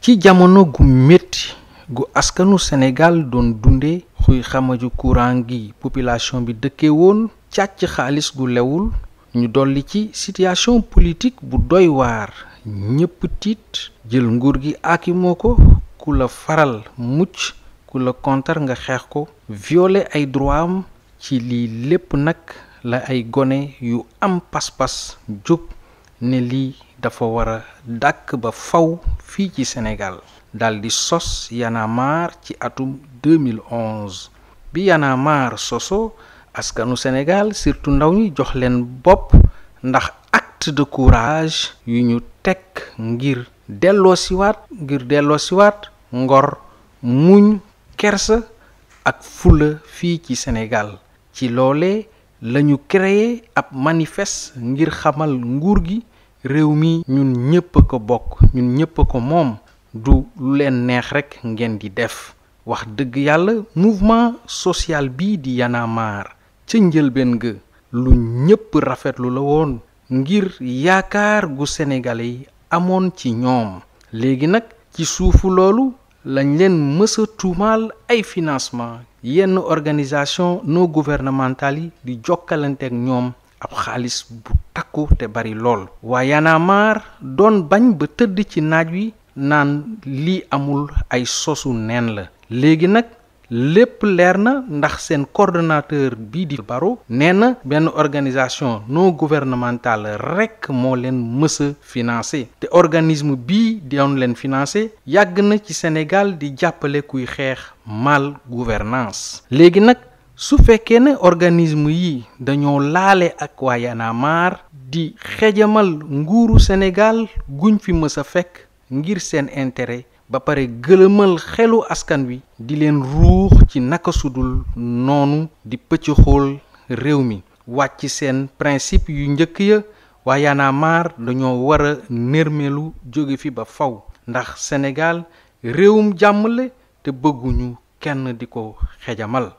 ci jamono gu metti gu askanu Sénégal doon dunde xuy xamaju courant gi population bi dëkke woon càcc xaalis gu lewul ñu dolli ci situation politique bu doy waar ñépp tiit jël nguur gi aakimoo ko ku la faral mucc ku la kontar nga xeex ko violer ay droit am ci lii lépp nag la ay gone yu am pas-pas jóg ne lii dafa war a dàkk ba faw fii ci Sénégal daldi sos Y'en a marre ci atum 2011 bi Y'en a marre soso askanu Sénégal surtout ndaw ñi jox leen bopp ndax acte de courage yu ñu teg ngir delloosiwaat ngor muñ kersa ak fula fii ci Sénégal ci loole lañu créé ab manifeste ngir xamal nguur gi réew mi ñun ñépp ko bokk ñun ñépp ko moom du lu leen neex rekk ngeen di def wax dëgg yàlla mouvement social bii di Y'en a marre ca njëlbeen ga lu ñépp rafetlu la woon ngir yaakaar gu sénégalais yi amoon ci ñoom léegi nag ci suufu loolu lañ leen mësa tuumaal ay financement yenn organisation non gouvernementale yi di jokkalante ak ñoom ab xaalis bu takku te bari lool waaye Y'en a marre doon bañ ba tëdd ci naaj wi naan lii amul ay sosu neen la léegi nag lépp leer na ndax seen coordonnateur bii di Baro nee na benn organisation non gouvernementale rekk moo leen mësa financé te organisme bii doon leen financé yàgg na ci Sénégal di jàppale kuy xeex mal gouvernance léegi nag su fekkee ne organisme yi dañoo laale ak waa Y'en a marre di xejamal nguuru Sénégal guñ fi mësa fekk ngir seen intérêt ba pare gëlëmal xelu askan wi di leen ruux ci naka sudul noonu di pëcc xool réew mi wàcc seen principe yu njëkk ya waa Y'en a marre dañoo war a nërmelu jóge fi ba faw ndax Sénégal réewum jàmm la te bëgguñu kenn di ko xejamal